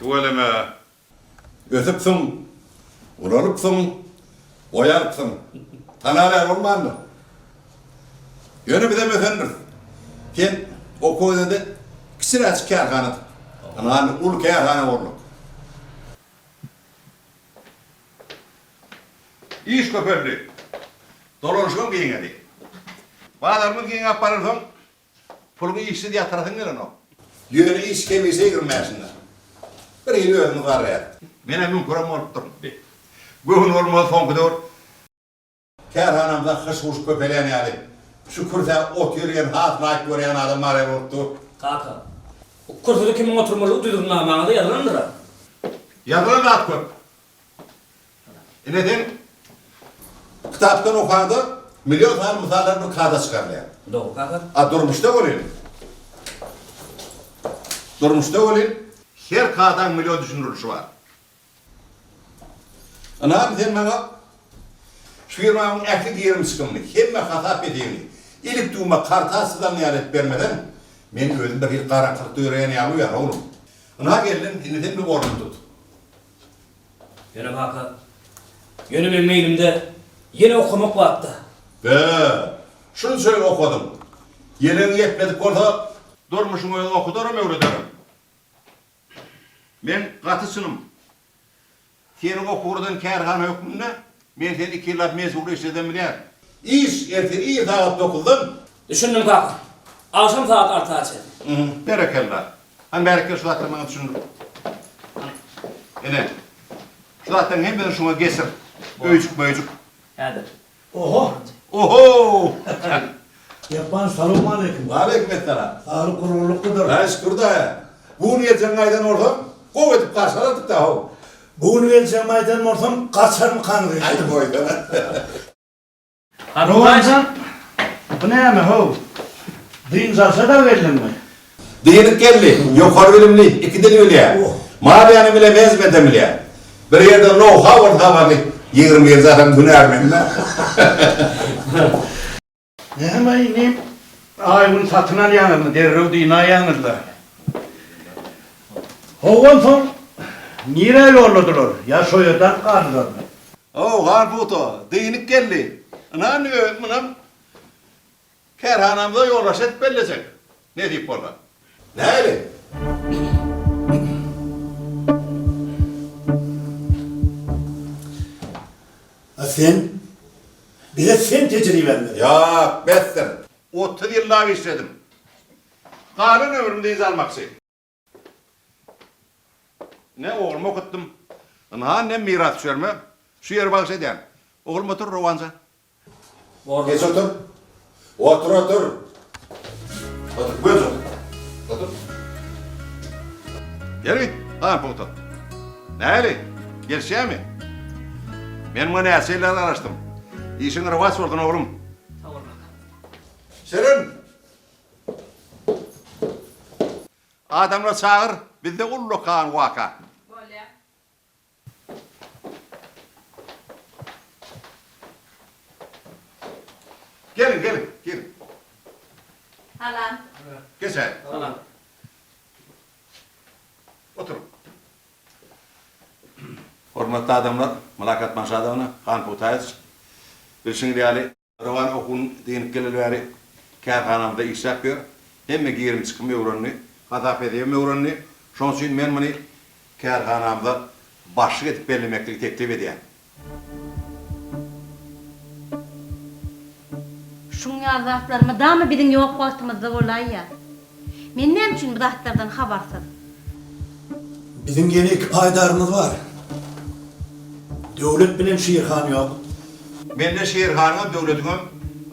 Tüweleme. Ösüpsiň, ulalypsyň, boý alypsyň. Tanar ýaly bolmandyr. Ýöne bizem ösendiris. Sen okuwa gidende kiçiräjik kärhanadyk. Ynha indi uly kärhana bolduk. Iş köpeldi. Dolanyşygam giňedi. Bazarymyz giňäp baransoň, Puluňy işsiz ýatyrasyň gelenok. Ýöne iş hemişe 20 bäşinde. Bir hili özümiz garraýas. Menem müňkürem bolupdyryn. Göwün bolmaz soňky döwür. Kärhanamyzda hyş-huş köpelýän ýaly. Şu kürsä otyrýan has laýyk görýän adam bar ýaly bolup dur. Kaka, bu kürsüde kimiň oturmalygy düzgünnamaňyzda ýazylandyr-a? Ýazylan zat köp. Ine sen kitapdan okaňda million sany mysallar bir kada çykarylýar. Dogry kaka. A durmuşda welin durmuşda welin her kadaň million düşündirilişi bar. Ynha sen maňa şu firmamyň ähli girim-çykymyny, hemme hasap-hesibini ilik-düwme karta çyzan ýaly edip bermeseň, men özüm bir hili garaňkylykda ýöreýän ýaly bolýan, oglum. Ynha geldim, indi sen bir ornuny tut. Ýöne kaka, ýöne meň meýlimde ýene okamak batda. Be, şunça ýyl okadyň. Ýelegiň ýetmedik bolsa, durmuşyň özi okudaram, öwrederem. Meň gaty çynym. Seni okuwradan kärhana hökmünde men seni iki ýyllap mejbury işledem bilýän. Iş ertir ir sagat dokuzdan. Düşündim kaka. Agşam sagat alta çenli. Berekella. Hany bärik gel şu zatlary maňa düşündir. Hany. Ine. Şu zatlaryň hemmesini şuňa geçir. Öýjük-möýjük. Häzir. Oho! Oho! Jepbar salowmaleýkim. Waleýkim essalam. Saglyk gurgunlykmydyr? Aý şükür daýa. Bu gün geljegiňi aýdan bolsaň, gowy edip garşy alardyk-da how. Bu gün geljegimi aýdan bolsam, gaçarmykaňyz öýtdüm. Aý goýsana. Rowanjan, bu näme how? Dynç alşa-da geldiňmi? Dynyk geldi. Ýokary bilimli, iki dil bilýär. Maliýany bile, menejmentem bilýär. Bir ýerde nou-hau bolsa habarly 21-nji asyryň hünärmeni-dä. Näme inim, aý-gün satyn alýaňyzmy, derrew dynaýaňyz-la. How onsoň nirä ýolladylar, ýa şo ýerde alyp galdylarmy? How, han pugta, dynyk geldi. Ynha indi munam kärhanamyza ýolbaşçy edip bellejek, nesip bolsa. Näli? A sen? Bize sen tejribäňi ber. Ýok, besdir. 30 ýyllap işledim. Galan ömrümi dynç almakçy. Ine, oglumy okutdym. Ynha, indem mirasdüşerime şu ýeri bagyş edýän. Oglum otur, Rowanjan. Geç otur. Otur, otur. Otur, göz otur. Otur. Ýeri, han pugta. Näli? Gelişýärmi? Men muňa näçe ýyllar garaşdym. Işiň rowaç bolsun, oglum. Sag bol, kaka. Şirin! Adamlary çagyr, bizde ullakan waka. Bolýa. Geliň, geliň, geliň. Salam. Geçäý. Salam. Oturyň. Hormatly adamlar, Mylakat Maşadowna, Han Pugtaýewiç, bilşiňiz ýaly, Rowan okuwyny dynyp geleli bäri kärhanamyzda işläp ýör. Hemme girim-çykymy öwrendi, hasap-hesibem öwrendi. Şonuň üçin men muny kärhanamyza başlyk edip bellemekligi teklip edýän. Şuň ýaly zatlar mydama biziň ýok wagtymyzda bolaýýar. Men näme üçin bu zatlardan habarsyz? Biziň ýene iki paýdarymyz bar. Döwlet bilen Şirhan ýok. Mende Şirhanyňam, Döwletiňem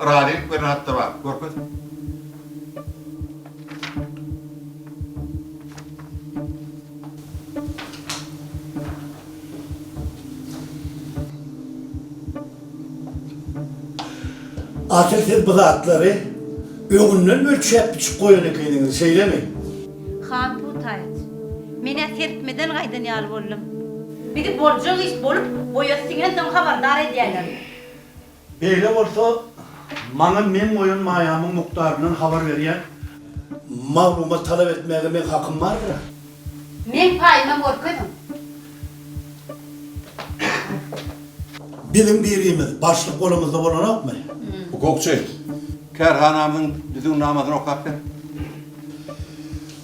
razylyk beren hatlary bar. Görkez. Asyl siz bu zatlary öňünden ölçäp-biçip goýan ekeniňiz, şeýlemi? Han Putaýeç, men-ä serpmeden gaýdan ýaly boldum. Bizi boljak iş bolup, boýa siňensoň habardar edýärler. Beýle bolsa, maňa meň goýan maýamyň mukdaryndan habar berýän maglumat talap etmäge meň hakym bardyr-a? Meň paýymam görkeziň. Biziň birimiz başlyk bolamyzda bolanokmy? Hukukçy, kärhanamyzyň düzgünnamasyny okap ber.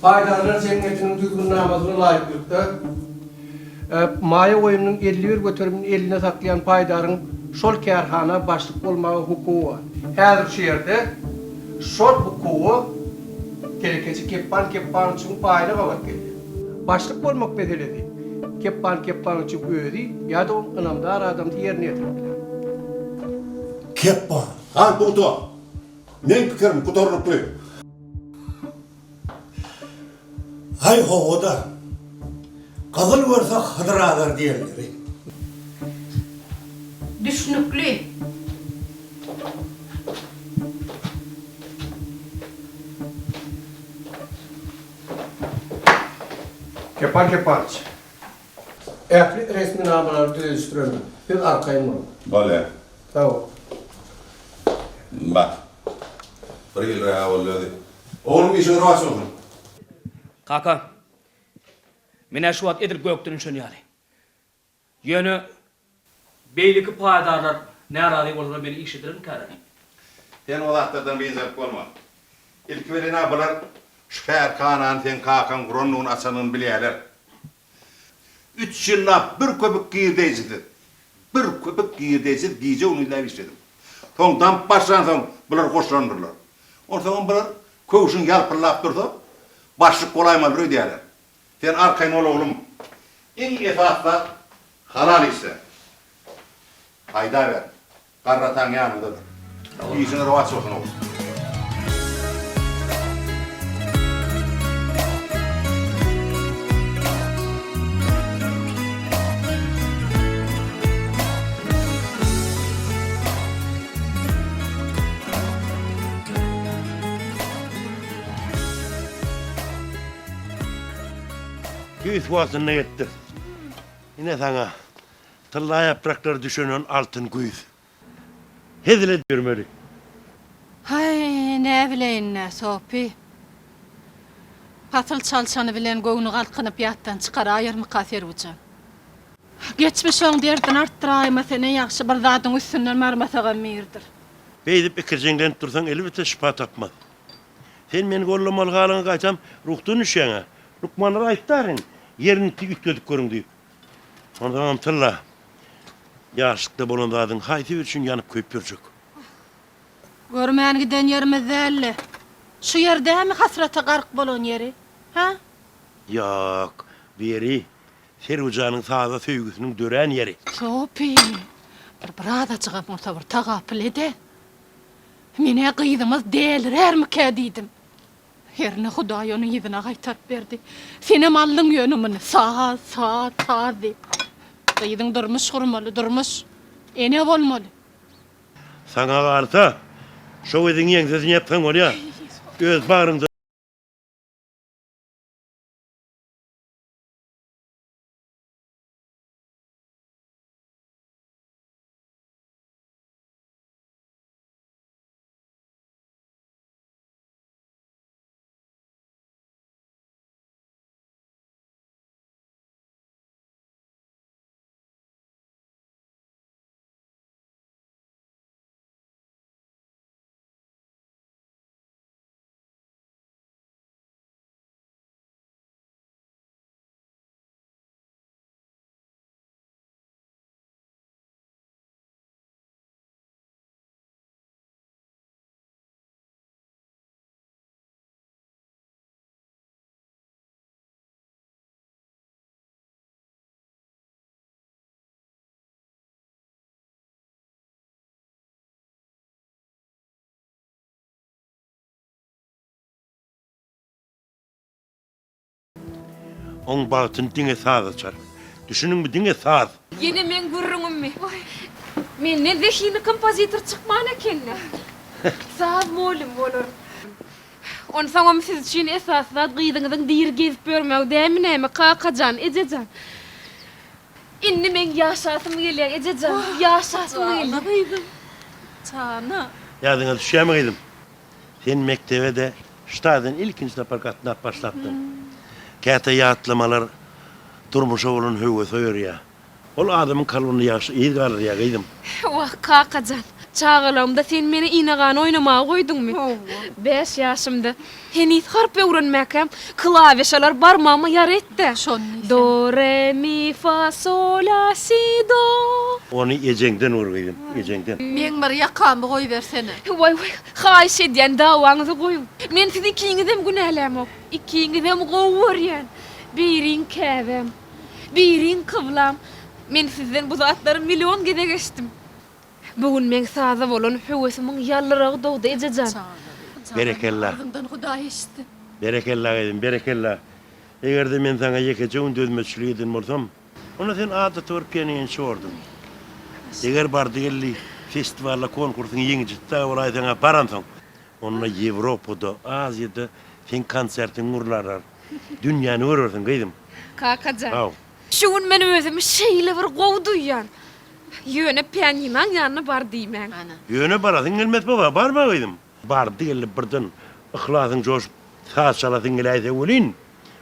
Paýdarlar jemgyýetiniň düzgünnamasyna laýyklykda, maýa goýumynyň 51 göterimini elinde saklaýan paýdaryň şol kärhana başlyk bolmaga hukugy bar. Häzir şu ýerde şol hukuga telekeçi Kepban Kepbanowiçiň paýyna gabat gelýär. Başlyk bolmak meselesi Kepban Kepbanowiçiň özi ýa-da onuň ynamdar adamsy ýerine ýetirip biler. Kepban. Han pugta! Meň pikirim gutarnykly. Haý hawa-da. Gyzyl görse Hydyr azar diýenleri. Düşnükli. Kepal Kepaliç. Ähli resminamalary düzedişdirendir. Siz arkaýyn boluň. Bolýar. Sag bol. Bak. Bir ýylra boldy özi. Oglum işiň rowaç bolsun. Kaka, men-ä şu wagt edil gökden düşen ýaly. Ýöne beýleki paýdarlar närazy bolsalar meni işledermikäler? Sen o zatlardan biynjalyk bolma. Ilki bilen-ä bular şu kärhanany seň kakaň gurandygyny açanyny bilýärler. Üç ýyllap bir köpük girdeýjisiz, bir köpük girdeýjisiz gije-gündizläp işledim. Soň damyp başlansoň bular goşulandyrlar. Onsoňam bular köwşüň ýalpyldap dursa, başlyk bolaýmalydyr öýdýärler. Sen arkaýyn bol oglum. Iň esasy zat halal işle. Haýdaber. Garry ataň ýanyňdadyr. Işiň rowaç bolsun oglum. Tüýs wagtynda ýetdik. Ine saňa tylla ýapraklary düşenen altyn güýz. Hezil edip ýörmeli. Haý, näbileýin-dä, Sopy. Pasyl çalşany bilen göwni galkynyp ýatdan çykaraýarmyka Serwijan. Geçmiş oň derdini artdyraýmasa ne ýagşy, bir zadyň üstünden barmasagam birdir. Beýdip ikirjiňlenip dursaň elbetde şypa tapmaz. Sen meni gollamaly halyňa gaýtam ruhdan düşýäň-ä. Lukmanlar aýtdy ahyryn, ýerini üýtgedip görüň diýip. Onsoňam Tylla, ýaşlykda bolan zadyň haýsy biri üçin ýanyp-köýüp ýörjek? Görmän giden ýerimiz däldi. Şu ýer dämi hasrata gark bolan ýeri? Hä? Ýok, bu ýeri Serwijanyň saza söýgüsiniň dörän ýeri. Sopy, bir birazajygam bolsa bir tagapyl ed-ä. Men-ä gyzymyz dälirärmikä diýdim. Herne Hudaý ony yzyna gaýtaryp berdi. Senem aldyň ýöne muny, saz, saz, saz diýip. Gyzyň durmuş gurmaly, durmuş. Ene bolmaly. Saňa galsa, şo geziň ýeňsesini ýapsaň bolýar. Öz bagryňda. Oň bagtyny diňe saz açar. Düşündiňmi, diňe saz! Ýene meň gürrüňimmi? Waý, menden zehinli kompozitor çykman eken-dä. Saz mugallym bolaryn. Onsoňam siz üçin esasy zat gyzyňyzyň diri gezip ýörmegi dämi näme, kaka jan, eje jan? Indi meň ýaşasym gelýär, eje jan, ýaşasym gelýär. Jana gyzym, jana. Ýadyňa düşýärmi gyzym? Sen mekdebe-de şu taýdan ilkinji sapar gatnap başlapdyň. Käte ýatlamalar durmuşa bolan höwesi oýarýar. Ol adamyň kalbynda ýagşy yz galdyrýar, gyzym. Wah, kaka jan, çagalygymda sen meni ine-gana oýnamaga goýduňmy? Hawa. Bäş ýaşymda, heniz harp öwrenmäkäm, klawişalar barmagyma ýara etd-ä. Şony diýsene. Do, re, mi, fa, sol, la, si, do. Ony ejeňden gör, gyzym, ejeňden. Meň bir ýakamy goýbersene. Waý-waý, haýyş edýän, dawaňyzy goýuň. Men sizi ikiňizem günälämok. Ikiňizem gowy görýän. Biriň käbäm. Biriň kyblam. Men sizden bu zatlary million gezek eşitdim. Bu gün meň saza bolan höwesimiň ýallyragy dogdy, eje jan. Berekella. Agzyňdan Hudaý eşitsin. Berekella gyzym, berekella. Eger-de men saňa ýekeje gün dözmezçilik eden bolsam, onda sen adaty bir pianinçi borduň. Eger bardy-geldi festiwalda konkursyň ýeňijisi dagy bolaýsaň-a baransoň, onda Ýewropada, Aziýada seň konsertiňi gurlarlar. Dünýäni görersiň, gyzym. Kaka jan, Haw. şu gün men özümi şeýle bir gowy duýýan. Ýöne pianinaň ýanyna bar diýmäň. Ýöne barasyň gelmez baba, barma gyzym. Bardy-geldi birden yhlasyň joşup saz çalasyň geläýse welin,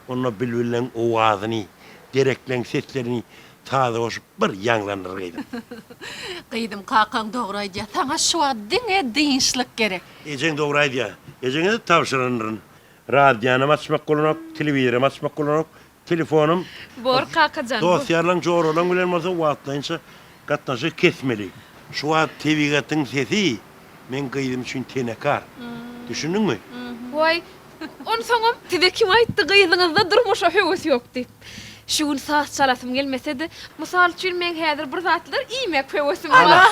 onda bilbilleň owazyny, derekleň seslerini saza goşup bir ýaňlandyr gyzym. Gyzym, kakaň dogry aýdýar. Saňa şu wagt diňe dynçlyk gerek. Ejeň dogry aýdýar. Ejeňe-de tabşyrandyryn. Radiýanam açmak bolanok, telewizoram açmak bolanok, telefonam. Bor kakajan, bor. Dost-ýarlaň, joralaň bilen bolsa wagtlaýynça gatnaşygy kesmeli. Şu wagt tebigatyň sesi meň gyzym üçin tenekar. Düşündiňmi? Waý, onsoňam size kim aýtdy gyzyňyzda durmuşa höwes ýok diýip. Şu gün saz çalasym gelmese-de, mysal üçin meň häzir bir zatlar iýmek höwesim bar.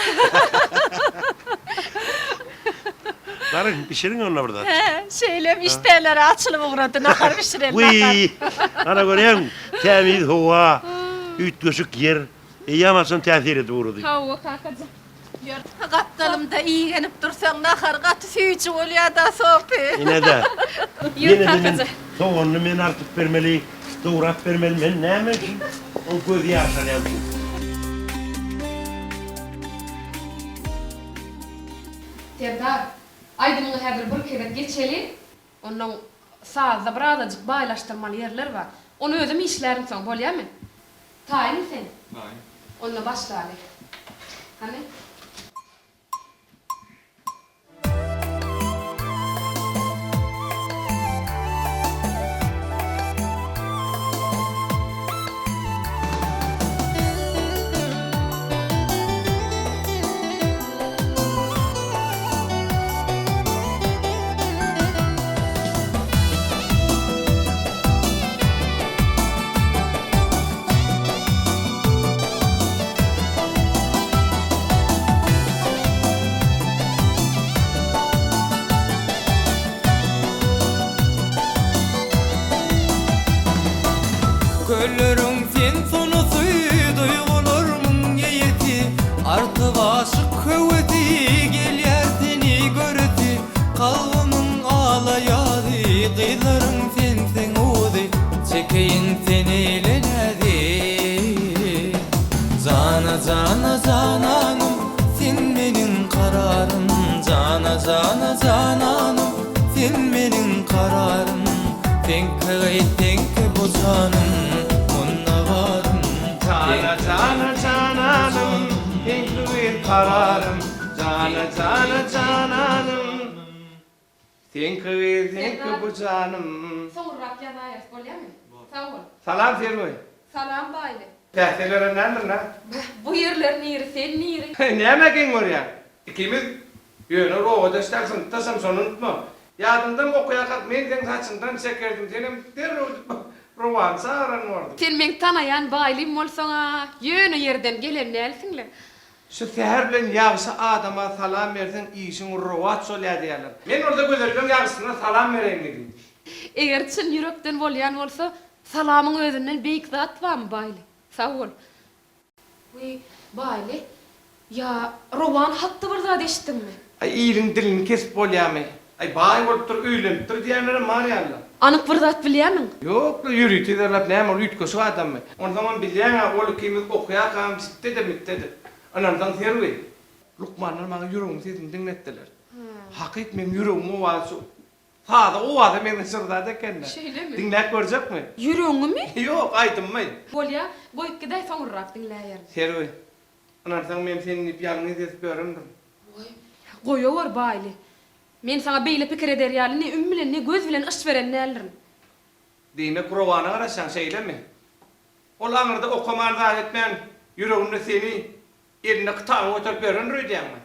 Baryň, bişiriň onda bir zat. Hä, şeýlem işdäleri açylyp ugrady, nahar bişireli, nahar. Wiý, ana görýäňmi, tämiz howa, üýtgeşik ýer, eýýäm haçan täsir edip ugrady. Hawa, kakajan. Ýör, gapdalymda igenip dursaň, nahar gaty süýji bolýa-da, Sopy. Ine-de, Ýör, ýene-de men kakajan. soganyny men artyp bermeli, dograp bermeli, men näme üçin oň gözi ýaşarýan üçin. Serdar, aýdymyňy häzir bir gezek geçeli, onnoň sazda bir azajyk baýlaşdyrmaly ýerler bar. Ony özüm işlärin soň, bolýamy? Taýynmy sen? Taýyn. Onda başlaly. Hany? Kölleriň sen sonasy, duýgularmyň eýesi, Artyp aşyk höwesi, gelýär seni göresi, Kalbymyň ala ýazy, gyzlaryň sensiň ozy, Çekeýin sen eýle näzi. Jana jana jananym, sen meniň kararym, Jana jana jananym, sen meniň kararym, Seňki gyz seňki bu janym, munda barym. Jana jana jananym, seňki gyz kararym, Jana jana jananym, seňki gyz seňki bu janym. Soňurrak ýazaýarys bolýamy? Sag bol. Salam Serwi. Salam Baýly. Päsgelere näme-le? Beh, bu ýerler niri, sen niri? Nämä geň görýäň? Ikimiz ýöne obadaş däl, synpdaşam, şony unutma. Ýadyňdamy okaýarkak men seň saçyňdan çekerdim, senem derrew Rowany çagyran borduň. Sen meň tanaýan Baýlym bolsaň-a, ýöne ýerden gelen dälsiň-le. Şu säher bilen ýagşy adama salam berseň işiň rowaç bolýar diýýärler. Men bolsa gözelleň ýagşysyna salam bereýin diýdim. Eger çyn ýürekden bolýan bolsa, salamyň özünden beýik zat barmy, Baýly? Sag bol. Wiý, Baýly, ýa Rowan hakda bir zat eşitdiňmi? Aý, iliň dilini kesip bolýamy? Aý, baý bolupdyr, öýlenipdir diýýänlerem bar ýaly-la. Anyk bir zat bilýärmiň? Ýok-la, ýörite yzarlap näme, ol üýtgeşik adammy? Onsoňam bilýäň-ä, ol ikimiz okaýarkam jitde-de-mitde-de. Ynansaň, Serwi, lukmanlar maňa ýüregiň sesini diňletdiler. Hakyt, meň ýüregimiň owazy şu. Sazy owaza meňzeş bir zat eken-dä. Şeýlemi? Diňläp görjekmi? Ýüregiňimi? Ýok, aýdymmy. Bolýa, goýup gidäý soňurrak diňläýerin. Serwi, ynansaň men seni diýip ýalňyz gezip ýörendirin. Goý, goýawor Baýly. Men saňa beýle pikir eder ýaly ne üm bilen, ne göz bilen yş beren däldirin. Diýmek, Rowana garaşýaň, şeýlemi? Ol aňyrda okaman zat etmän, ýüreginde seni elinde kitabyny göterip ýörendir öýdýäňmi?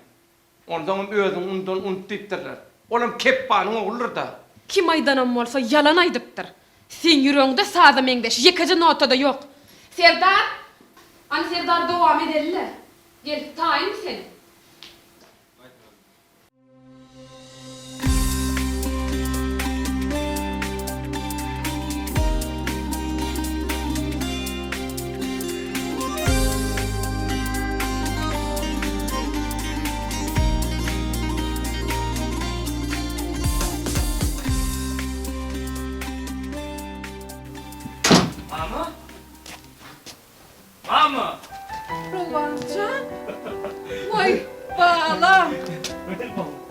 Onsoňam özüňi undan unut diýipdirler. Olam Kepbanyň ogludyr-da. Kim aýdanam bolsa ýalan aýdypdyr. Seň ýüregiňde saza meňzeş ýekeje nota-da ýok. Serdar! Hany Serdar dowam edeli-le. Gel, taýynmy sen? Mama? Mama! Rowanjan! Waý, balam!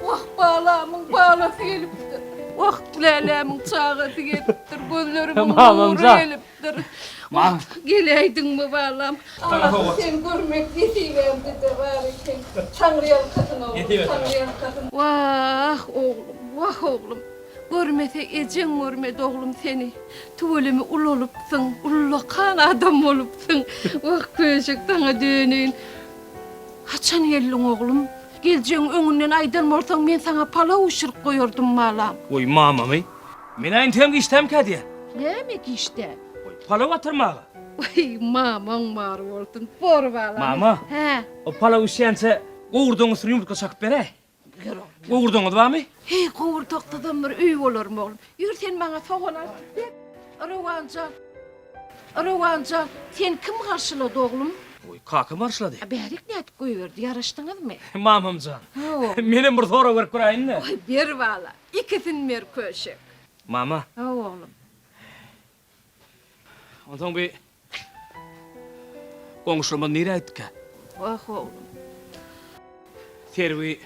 Wah, balamyň balasy gelipdir. Wah, lälämiň çagasy gelipdir. Gözlerimiň nury gelipdir. Wah, geläýdiňmi, balam? Ahy, seni görmek nesibämde-de bar eken. Taňryýalkasyn, oglum, taňryýalkasyn. Wah, oglum, wah, oglum. Görmese ejeň görmedi oglum seni. Tüweleme ulalypsyň, ullakan adam bolupsyň. Wah, köşek saňa döneýin. Haçan geldiň oglum? Geljegiň öňünden aýdan bolsaň men saňa palaw bişirip goýardym balam. Goý mamamy. Men-ä entegem giçdämkä diýýän. Näme giçdä? Goý, palaw atyrmaga. Waý, mamaň bar bolsun, bor balam. Mama. Hä? O palaw bişýänçä gowurdagyň üstüne ýumurtga çakyp beräý. Gowurdagyňyz barmy? Heý, gowurdaksyzam bir öý bolarmy, oglum? Ýör, sen maňa sogan alyp ber. Rowan jan, Rowan jan, seni kim garşylady, oglum? Goý, kakam garşylady. Bärik nädip goýberdi, ýaraşdyňyzmy? Mamam jan, Hawa. menem bir sorag berip göräýin-dä. Goý, ber, bala. Ikisini ber, köşek. Mama. Hawa, oglum. Onsoň bi goňşularymyz nirä gitdikä? Wah, oglum. Serwi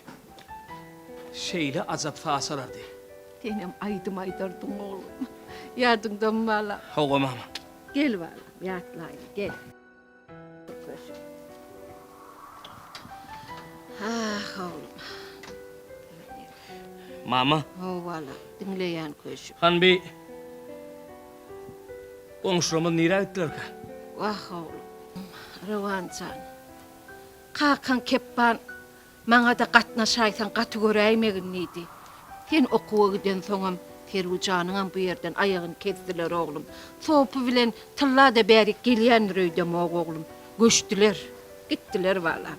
şeýle ajap saz çalardy. Senem aýdym aýdardyň, oglum. Ýadyňdamy, balam? Hawa, mama. Gel, balam, ýatlaýyn, gel. Ah, oglum. Mama. Hawa, balam, diňleýän köşük. Han bi goňşularymyz nirä gitdilerkä? Wah, oglum. Rowan jan. Kakaň Kepban Maňa-da gatnaşaýsaň gaty göräýmegin diýdi. Sen okuwa gidensoňam Serwujanyňam bu ýerden aýagyny kesdiler oglum. Sopy bilen Tylla-da bärik gelýändir öýdemok oglum. Göçdüler. Gitdiler balam.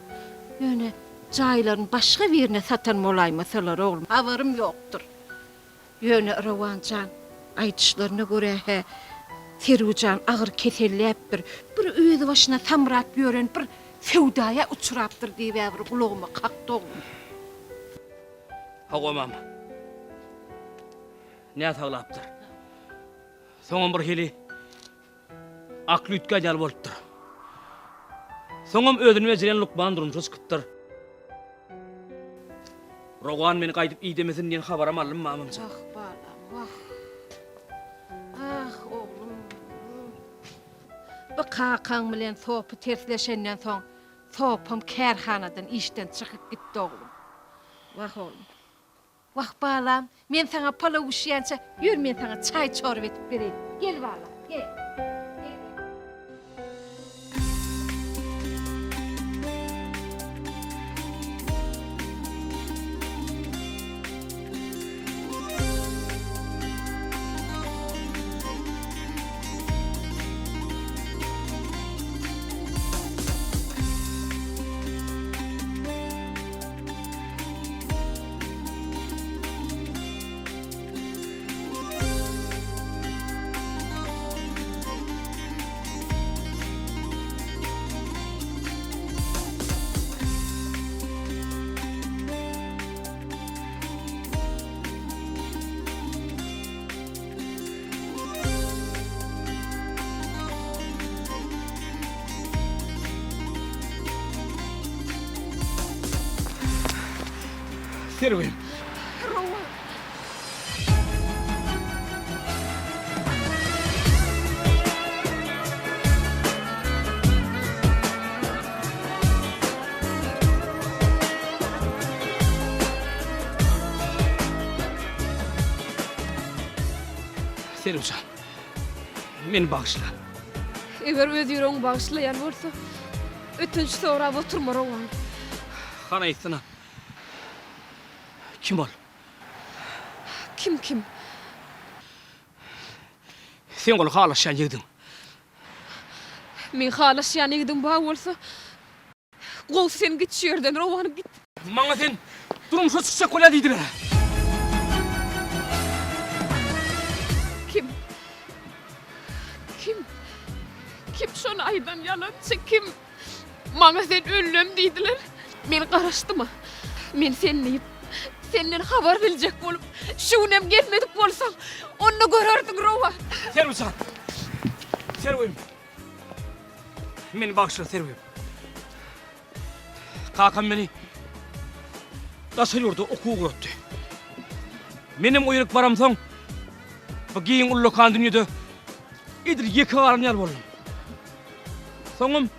Ýöne jaýlaryny başga birine satan bolaýmasalar oglum, habarym ýokdur. Ýöne Rowan jan, aýdyşlaryna görä-hä, Serwijan agyr keselläpdir, bir özbaşyna samrap ýören bir söwdaýa uçrapdyr diýib-ä bir gulagyma kakdy oglum. Hawa, mama. Näsaglapdyr. Soňam bir hili akly üýtgän ýaly bolupdyr. Soňam özüni bejeren lukman durmuşa çykypdyr. Rowan meni gaýdyp idemesin diýen habaram aldym mamamjan. Wah, balam, wah. Ah, oglum. Bu kakaň bilen Sopy tersleşenden soň, Sopam kärhanadan işden çykyp gitdi, oglum. Wah, oglum. Wah, balam, men saňa palaw bişirýänçä, ýör men saňa çaý-çorba edip bereýin. Gel, balam, gel. Serwim. Rowan. Serwijan, meni bagyşla. Eger öz ýüregiň bagyşlaýan bolsa, ötünç sorap oturma Rowan. Hany aýtsana, kim ol? Kim kim? Seň ol halaşýan ýigidiň. Meň halaşýan ýigidim bar bolsa, Gowsy sen git şu ýerden Rowan git. Maňa sen durmuşa çykjak bolýa diýdiler. Kim? Kim? Kim şony aýdan ýalançy kim? Maňa sen öldüm diýdiler. Men garaşdyma. Men sen diýip, senden habar biljek bolup, şu günem gelmedik bolsaň, onda görerdiň Rowan. Serwijan. Serwim. Meni bagyşla Serwim. Kakam meni daşary ýurda okuwa ugratdy. Menem o ýerik baramsoň bu giň ullakan dünýede edil ýeke galan ýaly boldum. Soňam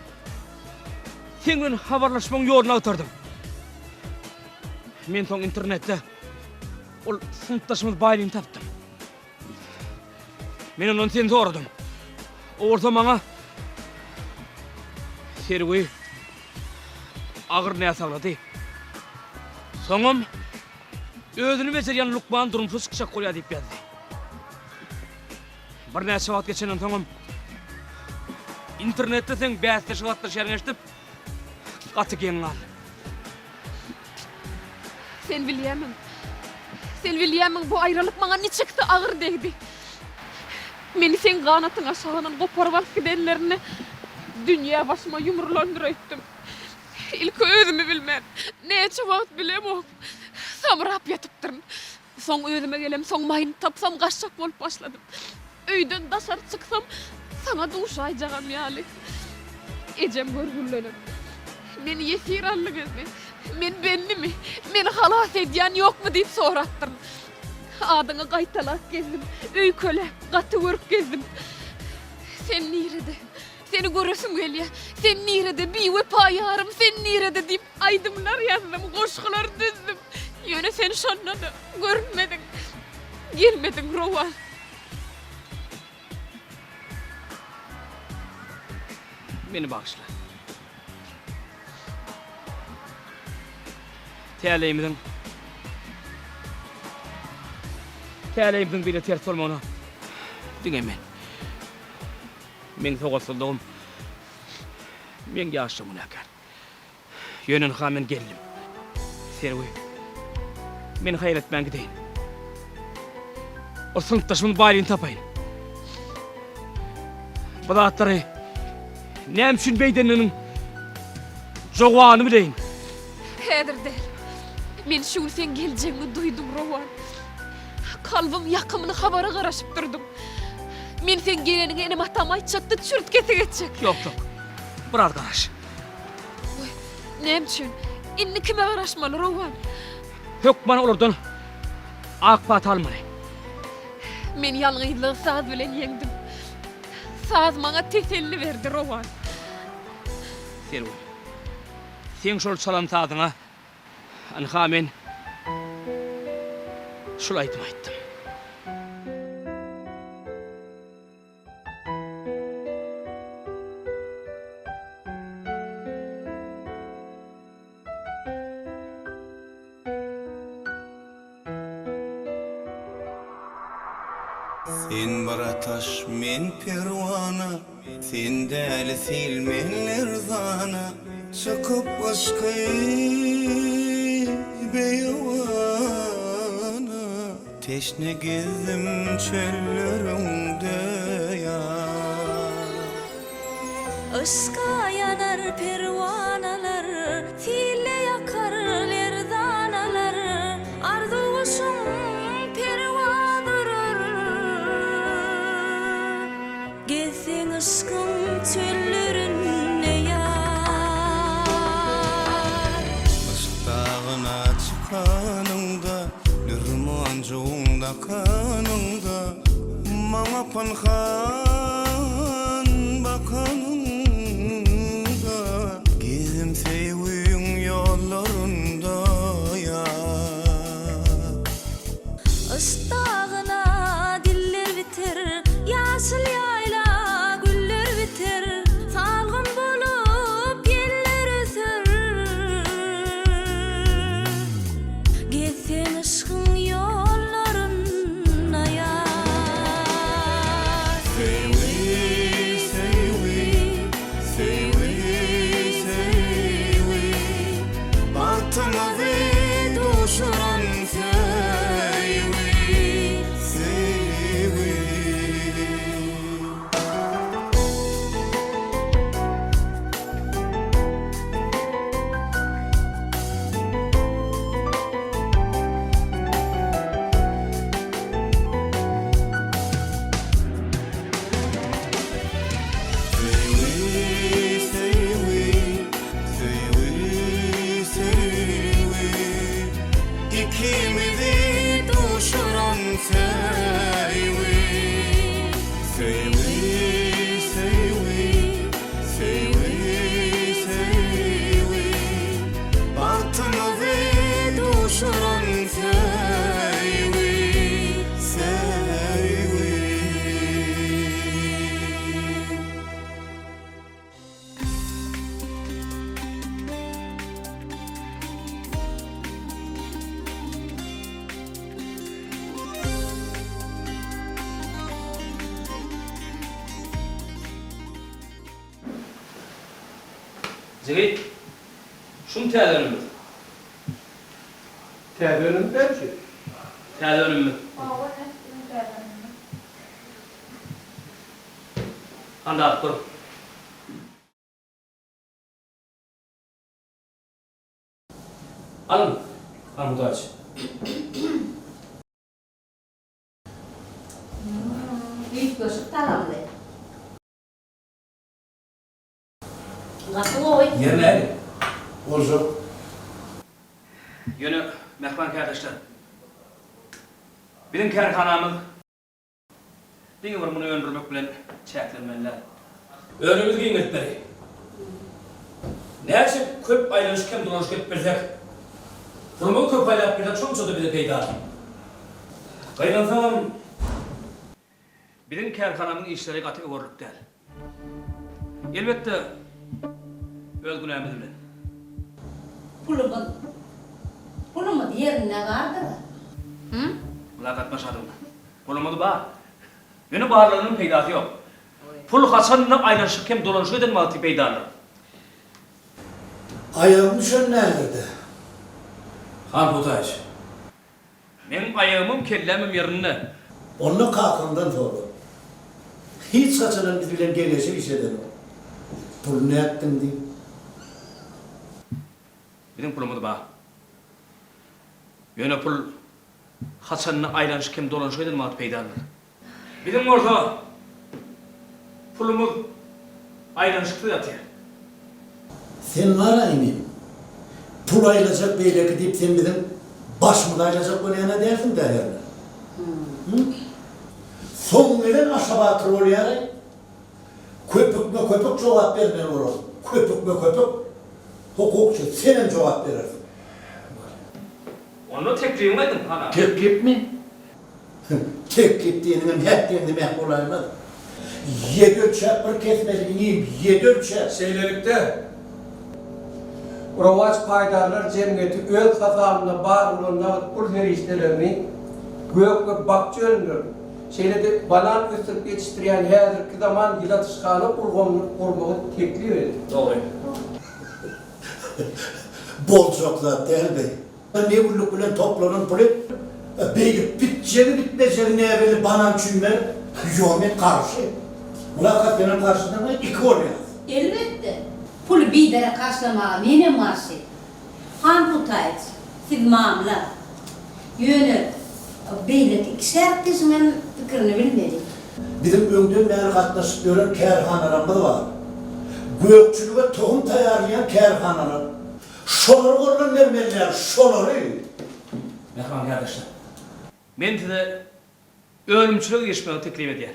seň bilen habarlaşmagyň ýoluny agtardym. Men soň internetde ol synpdaşymyz Baýlyny tapdym. Men ondan seni soradym. O bolsa maňa Serwi agyr näsaglady. Soňam özüni bejerýän lukman durmuşa çykjak bolýar diýip ýazdy. Birnäçe wagt geçenden soňam internetde seň bäsleşige gatnaşýanyňy eşidip gaty geň galdym. Sen bilýärmiň? Sen bilýärmiň, bu aýralyk maňa niçiksi agyr degdi. Meni seň ganatyň aşagyndan goparyp alyp gidenlerinde dünýä başyma ýumrulandyr öýtdüm. Ilki özümi bilmän, näçe wagt bilemok, samrap ýatypdyryn. Soň özüme gelemsoň maýyny tapsam gaçjak bolup başladym. Öýden daşary çyksam saňa duşaýjagam ýaly. Ejem görgülilenem. Meni ýesir aldyňyzmy? Men bendimi? Meni halas edýän ýokmy diýip sorapdyryn. Adyňy gaýtalap gezdim. Öýkeläp, gaty görüp gezdim. Sen nirede? Seni göresim gelýär. Sen nirede, biwepa ýarym, sen nirede diýip aýdymlar ýazdym, goşgular düzdüm. Ýöne sen şonda-da görünmediň. Gelmediň, Rowan. Meni bagyşla. Täleýimiziň Täleýimiziň beýle ters bolmagyna diňe men. Meň sowatsyzlygym, meň ýaşlygym günäkär. Ýöne ynha men geldim. Serwi, meni haýal etmän gideýin. Ol synpdaşymyň baýlygyny tapaýyn. Bu zatlary näme üçin beýdenliginiň jogabyny bileýin. Häzir däl. Men şu gün seň geljegiňi duýdum, Rowan. Kalbym ýakymly habara garaşyp durdum. Men seň geleniňi enem-atama aýtjakda çürt-kesik etjek. Ýok, ýok. Biraz garaş. Goý, näme üçin? Indi kime garaşmaly, Rowan? Hökman olardan ak pata almaly. Men ýalňyzlygy saz bilen ýeňdim. Saz maňa teselli berdi, Rowan. Serwi, seň şol çalan sazyňa Ynha men şul aýdymy aýtdym. Sen bir ataş, men perwana, Sen däli sil, men lerzana, Çykyp yşky beýewana. Teşne gezdim çölleriňde ýar. Yşka ýanar perwanalar, Sille ýakar lerzanalar, Arzuw guşuň perwaz urar. Gezseň yşkyň çöllerinde ýar. Yşk dagyna çykanyňda, Dür monjugyň dakanyňda, Maňa pynhan bakanyňda, Gezdim söýgüň ýollarynda ýar. Yşk dagyna diller biter. Jigi, şumy täze önümimiz? Täze önüm däl şu. Täze önümimiz. Hawa, ine, biziň täze önümimiz. Hany dadyp gör. Alyň, Armut aç. Üýtgeşik tagamly. Gaty gowy. Ýeri nähili? Boljak. Ýöne, mähriban kärdeşler, biziň kärhanamyz diňe bir muny öndürmek bilen çäklenmeli däl. Önümimizi giňeltmeli. Näçe köp aýlanyşyk hem dolanyşyk edip bilsek, pulumyzy köp aýlap bilsek, şonça-da bize peýdaly. Gynansagam, biziň kärhanamyzyň işleri gaty öwerlik däl. Elbetde, öz günämiz bilen. Pulumyz, pulumyz ýerinde bardyr-a. Hü? Gulak gatnaşadyň. Pulumyz bar. Ýöne barlygynyň peýdasy ýok. Pul haçan-da aýlanyşyk hem dolanyşyk eden wagty peýdalydyr. Aýagyň düşen nälerde? Han Hutaýyç. Meň aýagymam, kellämem ýerinde. Onda kakaňdan sora. Hiç haçanam biz bilen geňeşip iş edenok. Puly nätdiň diý. Biziň pulumyz bar. Ýöne pul haçanda aýlanyşyk hem dolanyşyk eden wagty peýdalydyr. Biziň bolsa pulumyz aýlanyşyksyz ýatyr. Sen bar-a inim, pul aýlajak beýleki diýip sen biziň başymyzy aýlajak bolýan-a dälsiň-dä hernä? Hü? Soň gelen Aşa batyr bolýar-aý. Köpükme-köpük jogap bermeli bolarsyň. Köpükme-köpük. Hukukçy, senem jogap berersiň. Onda teklibiňi aýdyň, han aga. Teklipmi? Teklip diýeniňem häk diýeňde mäh bolaýmaz. Ýedi ölçäp bir kesmeli inim, ýedi ölçäp. Şeýlelikde, Rowaç paýdarlar jemgyýeti öz hasabynda bar bolan nagt pul serişdelerini gök we bakja önümlerini, şeýle-de banan ösdürip ýetişdirýän häzirki zaman ýyladyşhana ulgamyny gurmagy teklip edýär. Dogry. Boljak zat däl beý. Ne günlük bilen toplanan puly beýdip bitjegi bitmejegi näbelli banan üçin berip, ýo men garşy. Mulakat senem garşydyňmy? Iki bolýas. Elbetde. Puly biderek harçlamaga menem garşy. Han Hutaýyç, siz mamla. Ýöne beýleki iki şärikdeşiňem pikirini bilmeli. Biziň öňden bäri gatnaşyp ýören kärhanalarymyz bar. Gökçülige tohum taýýarlaýan kärhanalar. Şolary goldan bermeliler, şolary! Mähriban kärdeşler! Men size önümçilige girişmegi teklip edýän.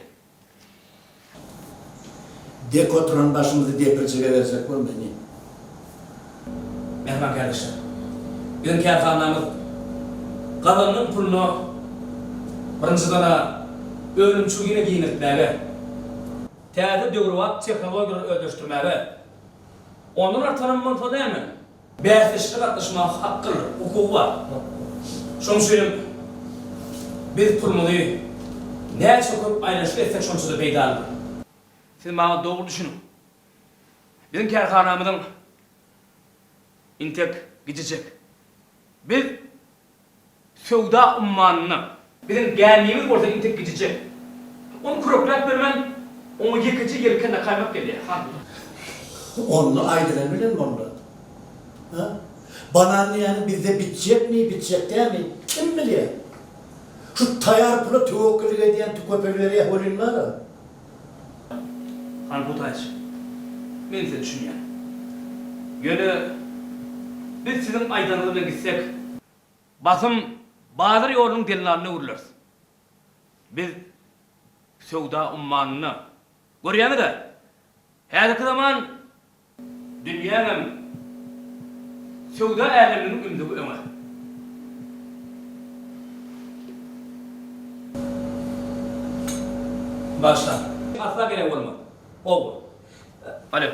Dek oturan başymyzy depirjige berjek bolma, inim. Mähriban kärdeşler! Biziň kärhanamyz gazanan puluna birinjiden-ä önümçiligi ýene giňeltmäge, täze döwrebap tehnologiýalary özleşdirmäge, Ondan artanam bolsa näme? Bäsleşige gatnaşmaga hakkyr, hukugy bar. Şonuň üçinem biz pulumyzy näçe köp aýlanyşyk etsek şonça-da peýdalydyr. Siz maňa dogry düşüniň. Biziň kärhanamyzyň intek gijijek. Biz Söwda ummanynda. Biziň gämimiz bolsa intek gijijek. Ony kürekläp bermän, oňa ýekeje ýelken dakaýmak gelýär, han. Onda aýdylan bilen boldy. Hä? Banan diýýäniň bizde bitjekmi, bitjek dälmi, kim bilýär? Şu taýar pula töwekgellik edýän tüköpelberýä welin bar-a. Han Hutaýç, men size düşünýän. Ýöne biz siziň aýdanyňyz bilen gitsek, basym bazar ýolunyň dellalyna öwrüleris. Biz söwda ummanynda, görýäňiz-ä, häzirki zaman Dünýäňem söwda äleminiň ümzügi öňe. Başla. Asla gerek bolmaz. Gowy. Alo.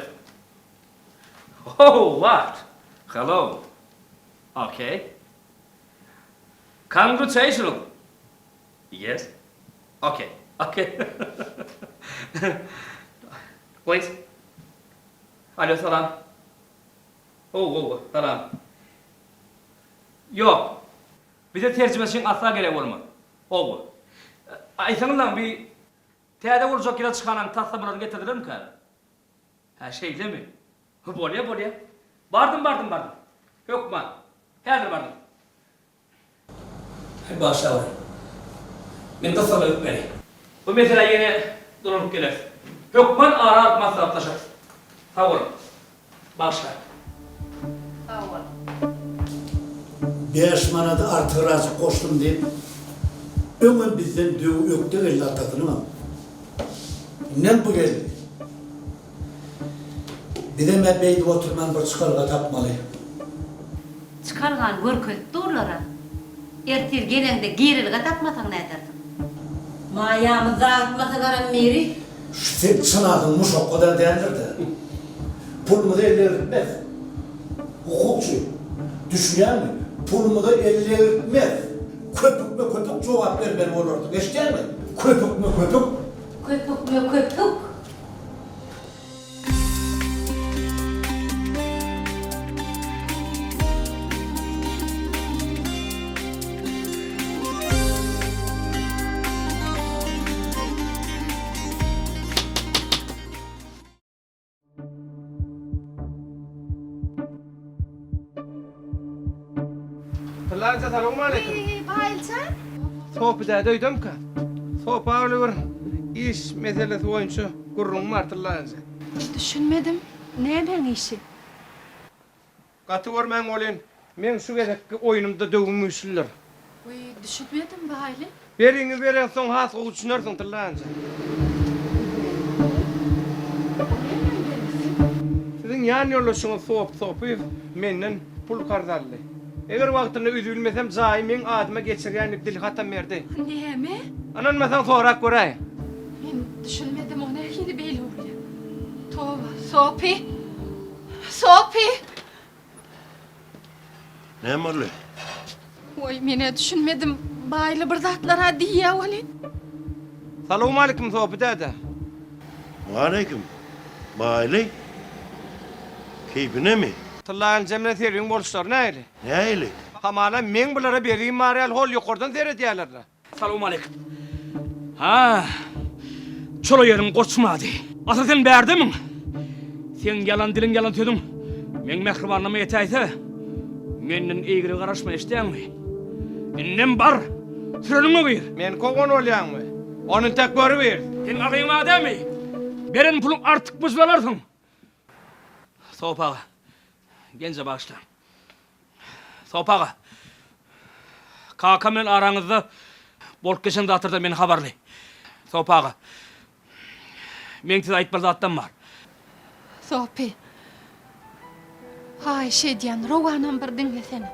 Oh, what? Hello. Okay. Congratulations. Yes. Okay. Okay. Please. Alo salam. Gowy, gowy, salam. Ýok. Bize terjimeçiň asla geregi bolmaz. Gowy. Aýtsaňyzlaň, bi täze guruljak ýyladyşhananyň taslamalaryny getirdilermikä? Hä, şeýlemi? Bolýa, bolýa. Bardym, bardym, bardym. Hökman. Häzir bardym. Aý, bagyşlaweri. Men gyssagly gitmeli. Bu meselä ýene dolanyp geleris. Hökman ara alyp maslahatlaşarys. Sag boluň. Bagyşlaň. Sag bol. Bäş manady artygyrajyk goşdum diýip, öňem bizden döwi ökde geldi atasynyňam. Indem bu geldi. Bizem-ä beýdip oturman bir çykalga tapmaly. Çykalgany görkezip durlar-a. Ertir geleňde girelge tapmasaň nädersiň? Maýamyzy dagytmasalaram biri. Şu seň çyn adyň Muşakga-da däldir-dä. Pulumyzy ellegiritmez. Hukukçy, düşünýäňmi? Pulumyza ellegiritmez. Köpükme-köpük jogap bermeli bolarsyň, eşidýäňmi? Köpükme-köpük. Köpükme-köpük. Pylança salowmaleýkim. Baýyljan. Sopy däde öýdemkä? Sopa bilen bir iş meselesi boýunça gürrüňim bar Tyllaýanja. Düşünmedim. Nämäň işi? Gaty görmäň welin, meň şu gezekki oýnumda döwüm güýçlüdir. Wiý, düşünmedim, Baýly. Beriňi bereňsoň has gowy düşünersiň, Tyllaýanja. O nämäň bergisi? Siziň ýan ýoldaşyňyz Sopy Sopyýew menden pul karz aldy. Eger wagtynda üzülmesem jaýy meň adyma geçirýän diýip dilhatam berdi. Näme? Ynanmasaň sorap göräý. Men düşünmedim, o nähili beýle bolýar? Toba, Sopy! Sopy! Näme boldy? Waý, men-ä düşünmedim. Baýly bir zatlar-a diýýä welin. Salowmalikim, Sopy däde. Waleýkim. Baýly? Keýpinemi? Tylla inje bilen Serwiň boluşlary nähili? Nähili? Hamala meň bulara bergim bar ýaly hol ýokardan seredýärler-le. Salowmaleýkim. Ha, çola ýeriň goçmady. Asyl sen bärdemiň? Seň ýalan diliň, ýalan sözüň meň mähribanyma ýetäýse, menden eýgilige garaşma, eşidýäňmi? Indem bar, süreniňe gir. Meni kowan bolýaňmy? Ony entek görübiris. Seň agyň bar dälmi? Beren puluň artykmajyny alarsyň. Sopy aga, genje bagyşla. Sopy aga, kakam bilen araňyzda bolup geçen zatlardan men habarly. Sopy aga, meň size aýtmaly zatlarym bar. Sopy, haýyş edýän, rowanam bir diňlesene.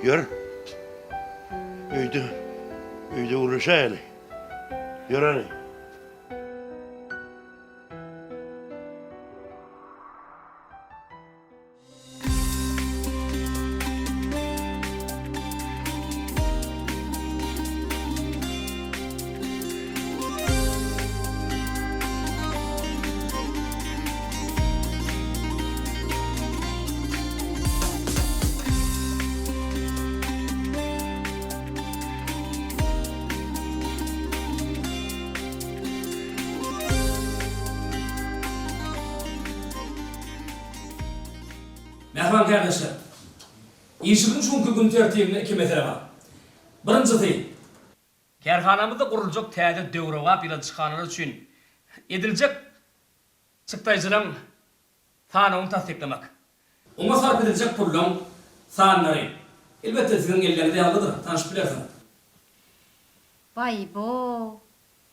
Ýör. Öýde, öýde gürleşäýeli. Ýör hany. Mähriban kärdeşler! Işimiziň şu günki gün tertibinde iki mesele bar. Birinjisi, kärhanamyzda guruljak täze döwrebap ýyladyşhanalar üçin ediljek çykdaýjylaryň sanawyny tassyklamak. Oňa sarp ediljek pullaryň sanlary, elbetde, siziň elleriňizde ýazgydyr, tanşyp bilersiňiz. Baý-bo!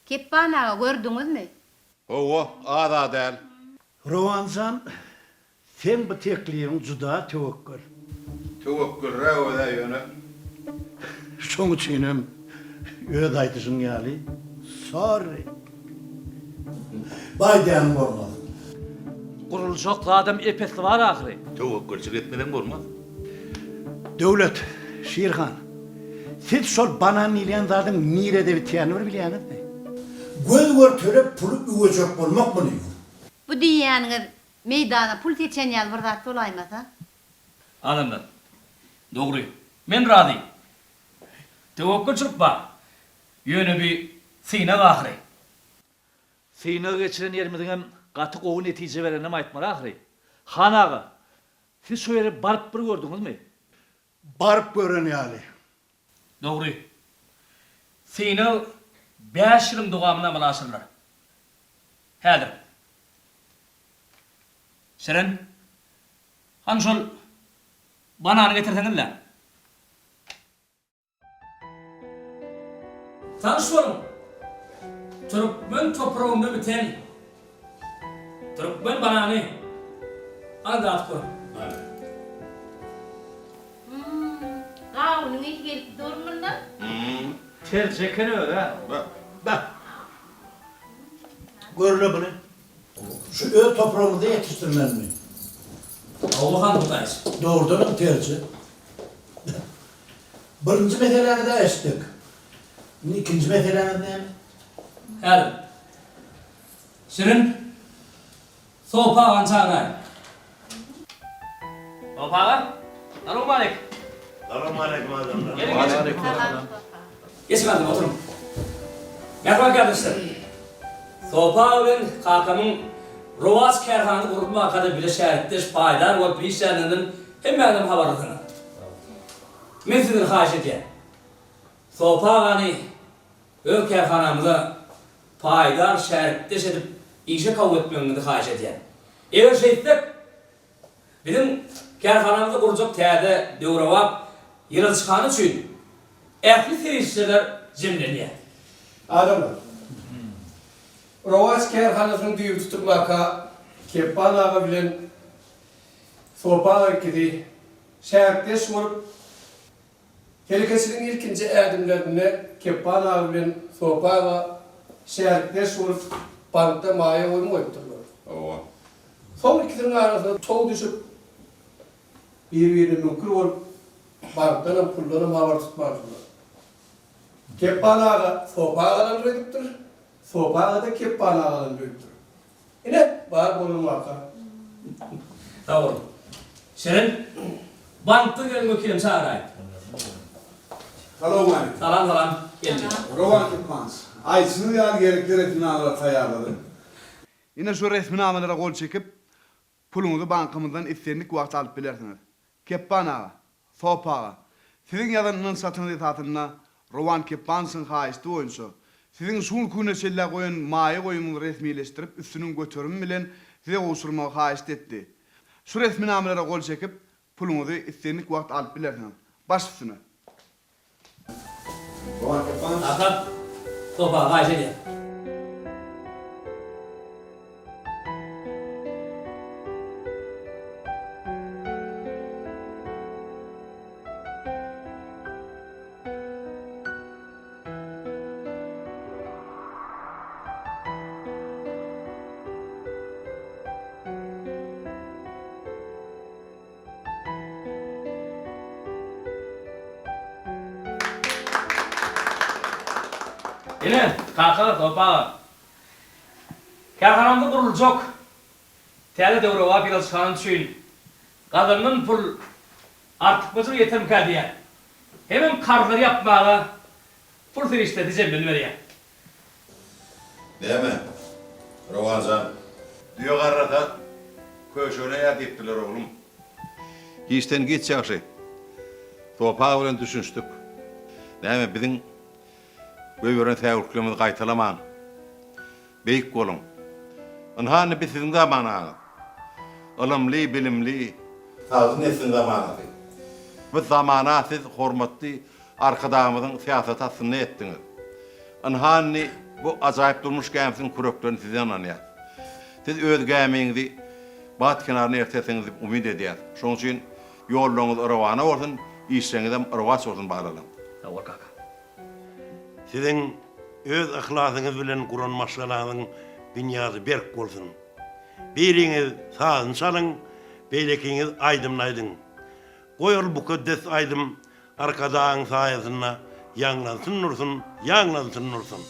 Kepban aga, gördüňizmi? Hawa, az-a däl. Rowanjan, seň bu teklibiň juda töwekgel. Töwekgelräk öz-ä ýöne. Şoň üçinem öz aýdyşyň ýaly, sorry. Baý diýeniň bolmaz. Guruljak zadam ep-esli bar ahyry. Töwekgelçilik etmeseň bolmaz. Döwlet, Şirhan, siz şol banan diýilýän zadyň nirede bitýänini bir bilýäňizmi? Göz görtele puly üwejek bolmak muny. Bu diýýäniňiz meýdana pul seçen ýaly bir zat bolaýmasa? Adamlar, dogry, men razy. Töwekgelçilik bar. Ýöne bi synag ahyry. Synag geçiren ýerimiziňem gaty gowy netije bereninem aýtmaly ahyry. Han aga, siz şo ýere baryp bir gördüňizmi? Baryp gören ýaly. Dogry. Synag bäş ýylyň dowamynda amala aşyrylar. Häzir. Şirin, hany şol banany getirseňiz-le. Tanyş boluň! Türkmen topragynda biten türkmen banany. Hany dadyp görüň. Hum, gawunyň ysy gelip dur mundan. Terje eken öz-ä. Bah! Görle buny. Şu öz topragymyzda ýetişdirmelimi? Hawa han Hudaýç. Dogrudanam terje. Birinji meseläňiz-ä eşitdik. Indi ikinji meseläňiz näme? Häzir. Şirin, Sopy agany çagyraý. Sopy aga, salowmaleýkim. Salowmaleýkim adamlar. Geliň, geçiň. Geçiň adamlar, oturyň. Mähriban kärdeşler! Sopy aga bilen kakamyň Rowaç kärhanasy gurulmakada bile şärikdeş, paýdar bolup işländiginden hemmäňizem habarlysyňyz. Men sizden haýyş edýän, Sopy agany öz kärhanamyza paýdar, şärikdeş edip işe kabul etmegiňizi haýyş edýän. Eger şeýtsek, biziň kärhanamyzda gurljak täze, döwrebap ýyladyşhana üçin ähli serişdeler jemlenýär. Adamlar, Rowaç kärhanasynyň düýbi tutulmaka Kepban aga bilen Sopy aga ikisi şärikdeş bolup, Telekeçiligiň ilkinji ädimlerinde Kepban aga bilen Sopy aga şärikdeş bolup, bankda maýa goýum goýupdyrlar. Hawa. Soň ikisiniň arasyna tow düşüp, bir-birine müňkür bolup, bankdanam, puldanam habar tutmandyrlar. Kepban aga Sopy agadan öýdüpdir, Sopy aga-da Kepban agadan öýdüpdir. Ine, bar bolan waka. Sag boluň. Şirin, bankdan gelen wekilem çagyraý. Salowmaleýkim. Salam, salam. Geldi. Rowan Kepmans. Aýdyşyňyz ýaly gerekli resminamalary taýýarladym. Ine şu resminamalara gol çekip, Puluňyzy bankymyzdan islendik wagt alyp bilersiňiz. Kepban aga, Sopy aga, siziň ýazan ynanç hatyňyz esasynda Rowan Kepbanyçyň haýyşty boýunça, siziň şu günki güne çenlä goýan maýa goýumyňyzy resmileşdirip üstüniň göterimi bilen size gowşurmagy haýyşt etdi. Şu resminamalara gol çekip, puluňyzy islendik wagt alyp bilersiňiz. Baş üstüne. Asap, sopa haýyş edýän. Ine, kaka, Sopy aga. Kärhanamyzda guruljak täze döwrebap ýyladyşhana üçin gazanylan pul artykmajyk ýetermikä diýýän. Hemem karzlary ýapmaga pul serişdesi jemleniberýär. Näme, Rowan jan? Düýe garrasa, köşegine ýa diýipdirler, oglum. Giçden giç ýagşy. Sopy aga bilen düşünişdik. Näme, biziň goýberen säwliklerimizi gaýtalamaň. Beýik boluň. Ynha indi biz siziň zamanaňyz. Ylymly, bilimli, sagdyn nesliň zamanasy. Bu zamana siz hormatly Arkadagymyzyň syýasaty astynda ýetdiňiz. Ynha indi bu ajaýyp durmuş gämisiniň küreklerini size ynanýas. Siz öz gämiňizi bagt kenaryna eltersiňiz diýip umyt edýäs. Şonuň üçin ýollaryňyz rowana bolsun, işleriňizem rowaç bolsun balalarym. Sag bol kaka. Siziň öz yhlasyňyz bilen guran maşgalaňyzyň binýady berk bolsun. Biriňiz sazyny çalyň, beýlekiňiz aýdymyny aýdyň. Goý ol mukaddes aýdym Arkadagyň saýasynda ýaňlansyn dursun, ýaňlansyn dursun!